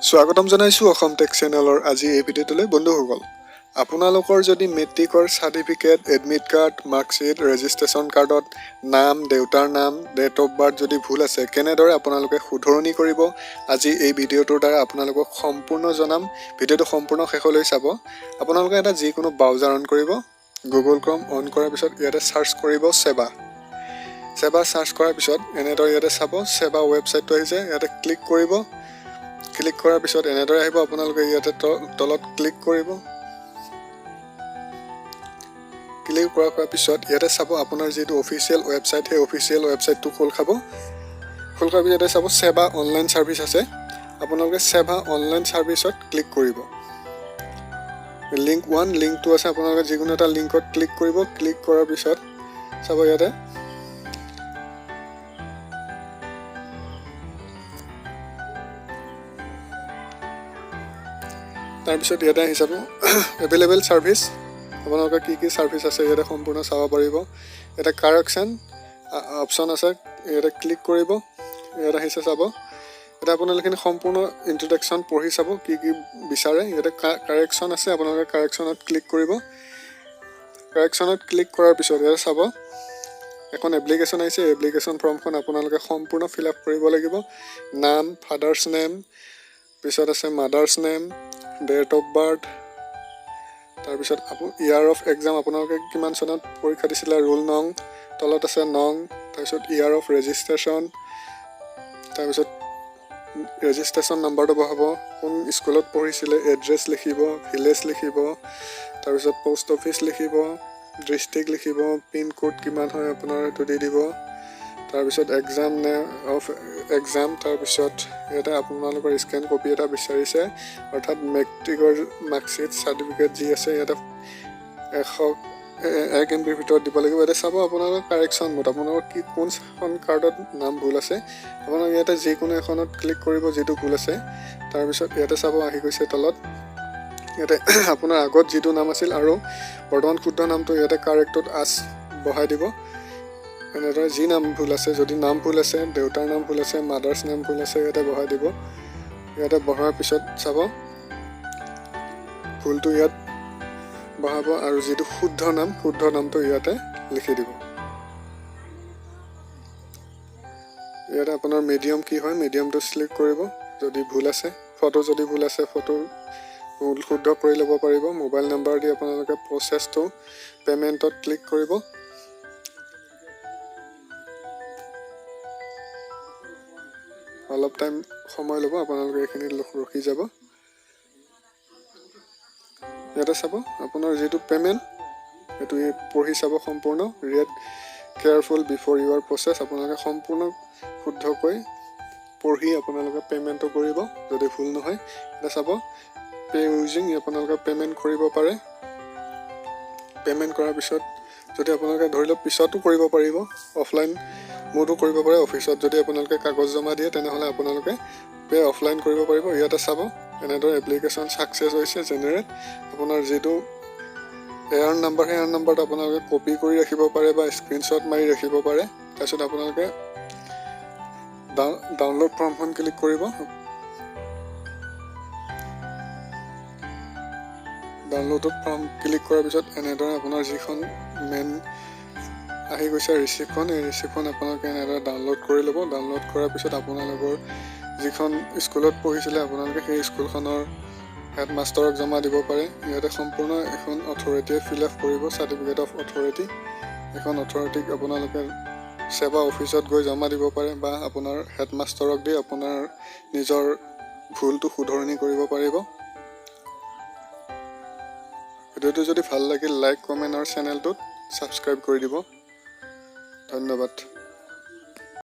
স্বাগতম জনাইছোঁ অসম টেক চেনেলৰ আজি এই ভিডিঅ'টোলৈ। বন্ধুসকল, আপোনালোকৰ যদি মেট্ৰিকৰ certificate, admit card, marksheet, registration কাৰ্ডত নাম, দেউতাৰ নাম, ডেট অফ বাৰ্থ যদি ভুল আছে, কেনেদৰে আপোনালোকে শুধৰণি কৰিব, আজি এই ভিডিঅ'টোৰ দ্বাৰা আপোনালোকক সম্পূৰ্ণ জনাম। ভিডিঅ'টো সম্পূৰ্ণ শেষলৈ চাব। আপোনালোকে এটা যিকোনো ব্ৰাউজাৰ অন কৰিব। গুগল ক্ৰম অন কৰাৰ পিছত ইয়াতে চাৰ্চ কৰিব ছেবা। ছেবা চাৰ্চ কৰাৰ পিছত এনেদৰে ইয়াতে চাব, ছেবা ৱেবছাইটটো আহিছে। ইয়াতে ক্লিক কৰিব। ক্লিক কৰাৰ পিছত এনেদৰে আহিব। আপোনালোকে ইয়াতে তলত ক্লিক কৰিব। ক্লিক কৰাৰ পিছত ইয়াতে চাব, আপোনাৰ যিটো অফিচিয়েল ৱেবছাইট, সেই অফিচিয়েল ৱেবছাইটটো খোল খাব। খোল খোৱাৰ পিছত ইয়াতে চাব, ছেবা অনলাইন ছাৰ্ভিচ আছে। আপোনালোকে ছেবা অনলাইন ছাৰ্ভিচত ক্লিক কৰিব। লিংক ওৱান, লিংক টু আছে। আপোনালোকে যিকোনো এটা লিংকত ক্লিক কৰিব। ক্লিক কৰাৰ পিছত চাব ইয়াতে, তাৰপিছত ইয়াতে আহি চাব, এভেইলেবল ছাৰ্ভিচ। আপোনালোকে কি কি ছাৰ্ভিচ আছে ইয়াতে সম্পূৰ্ণ চাব পাৰিব। ইয়াতে কাৰেকশ্যন অপশ্যন আছে, ইয়াতে ক্লিক কৰিব। ইয়াত আহিছে চাব, ইয়াতে আপোনালোকে সম্পূৰ্ণ ইণ্ট্ৰডাকশ্যন পঢ়ি চাব কি কি বিচাৰে। ইয়াতে কাৰেকশ্যন আছে, আপোনালোকে কাৰেকশ্যনত ক্লিক কৰিব। কাৰেকশ্যনত ক্লিক কৰাৰ পিছত ইয়াতে চাব, এখন এপ্লিকেশ্যন আহিছে। এপ্লিকেশ্যন ফৰ্মখন আপোনালোকে সম্পূৰ্ণ ফিল আপ কৰিব লাগিব। নাম, ফাদাৰ্ছ নেম, পিছত আছে mothers name, date of birth, তাৰপিছত ইয়াৰ অফ এক্সাম, আপোনালোকে কিমান চনত পৰীক্ষা দিছিলে, ৰোল নং, তলত আছে নং, তাৰপিছত ইয়াৰ অফ ৰেজিষ্ট্ৰেশ্যন, তাৰপিছত ৰেজিষ্ট্ৰেশ্যন নাম্বাৰটো বহাব, কোন স্কুলত পঢ়িছিলে, এড্ৰেছ লিখিব, ভিলেজ লিখিব, তাৰপিছত প'ষ্ট অফিচ লিখিব, ডিষ্ট্ৰিক্ট লিখিব, পিন ক'ড কিমান হয় আপোনাৰ সেইটো দি দিব। তাৰপিছত এক্সাম নে অফ এক্সাম। তাৰপিছত ইয়াতে আপোনালোকৰ স্কেন কপি এটা বিচাৰিছে, অৰ্থাৎ মেট্ৰিকৰ মাৰ্কশ্বিট, চাৰ্টিফিকেট যি আছে, ইয়াতে 101 MBৰ ভিতৰত দিব লাগিব। ইয়াতে চাব, আপোনালোকৰ কাৰেকশ্যন মোড, আপোনালোকৰ কি কোনখন কাৰ্ডত নাম ভুল আছে, আপোনালোকে ইয়াতে যিকোনো এখনত ক্লিক কৰিব যিটো ভুল আছে। তাৰপিছত ইয়াতে চাব, আহি গৈছে তলত। ইয়াতে আপোনাৰ আগত যিটো নাম আছিল আৰু বৰ্তমান শুদ্ধ নামটো ইয়াতে কাৰেক্টত আছ বহাই দিব। এনেদৰে যি নাম ভুল আছে, যদি নাম ভুল আছে, দেউতাৰ নাম ভুল আছে, মাদাৰ্ছ নাম ভুল আছে, ইয়াতে বহাই দিব। ইয়াতে বহোৱাৰ পিছত চাব, ভুলটো ইয়াত বহাব আৰু যিটো শুদ্ধ নাম, শুদ্ধ নামটো ইয়াতে লিখি দিব। ইয়াতে আপোনাৰ মিডিয়াম কি হয়, মিডিয়ামটো চিলেক্ট কৰিব। যদি ভুল আছে, ফটো যদি ভুল আছে, ফটো ভুল শুদ্ধ কৰি ল'ব পাৰিব। মোবাইল নাম্বাৰ দি আপোনালোকে প্ৰচেছটো পে'মেণ্টত ক্লিক কৰিব। অলপ টাইম সময় ল'ব, আপোনালোকে এইখিনি ৰখি যাব। ইয়াতে চাব, আপোনাৰ যিটো পে'মেণ্ট, সেইটো পঢ়ি চাব সম্পূৰ্ণ। Read careful before your process. আপোনালোকে সম্পূৰ্ণ শুদ্ধকৈ পঢ়ি আপোনালোকে পে'মেণ্টটো কৰিব যদি ভুল নহয়। এতিয়া চাব, পে' ইউজিং, আপোনালোকে পে'মেণ্ট কৰিব পাৰে। পে'মেণ্ট কৰাৰ পিছত যদি আপোনালোকে ধৰি লওক পিছতো কৰিব পাৰিব, অফলাইন মোডো কৰিব পাৰে। অফিচত যদি আপোনালোকে কাগজ জমা দিয়ে, তেনেহ'লে আপোনালোকে পে' অফলাইন কৰিব পাৰিব। ইয়াতে চাব, এনেদৰে এপ্লিকেশ্যন ছাকচেছ হৈছে জেনেৰেট। আপোনাৰ যিটো এআৰ নাম্বাৰ, সেই এআৰ নাম্বাৰটো আপোনালোকে কপি কৰি ৰাখিব পাৰে বা স্ক্ৰীনশ্বট মাৰি ৰাখিব পাৰে। তাৰপিছত আপোনালোকে ডাউনলোড ফৰ্মখন ক্লিক কৰিব। ডাউনলোডত ফৰ্ম ক্লিক কৰাৰ পিছত এনেদৰে আপোনাৰ যিখন মেইন আহি গৈছে ৰিচিপ্টখন, এই ৰিচিপ্টখন আপোনালোকে এনেদৰে ডাউনলোড কৰি ল'ব। ডাউনলোড কৰাৰ পিছত আপোনালোকৰ যিখন স্কুলত পঢ়িছিলে আপোনালোকে, সেই স্কুলখনৰ হেডমাষ্টাৰক জমা দিব পাৰে। ইয়াতে সম্পূৰ্ণ এখন অথৰিটিয়ে ফিল আপ কৰিব, চাৰ্টিফিকেট অফ অথৰিটি। এখন অথৰিটিক আপোনালোকে ছেবা অফিচত গৈ জমা দিব পাৰে বা আপোনাৰ হেডমাষ্টাৰক দি আপোনাৰ নিজৰ ভুলটো শুধৰণি কৰিব পাৰিব। ভিডিঅ'টো যদি ভাল লাগিল, লাইক, কমেণ্ট আৰু চেনেলটোত ছাবস্ক্ৰাইব কৰি দিব। ধন্যবাদ।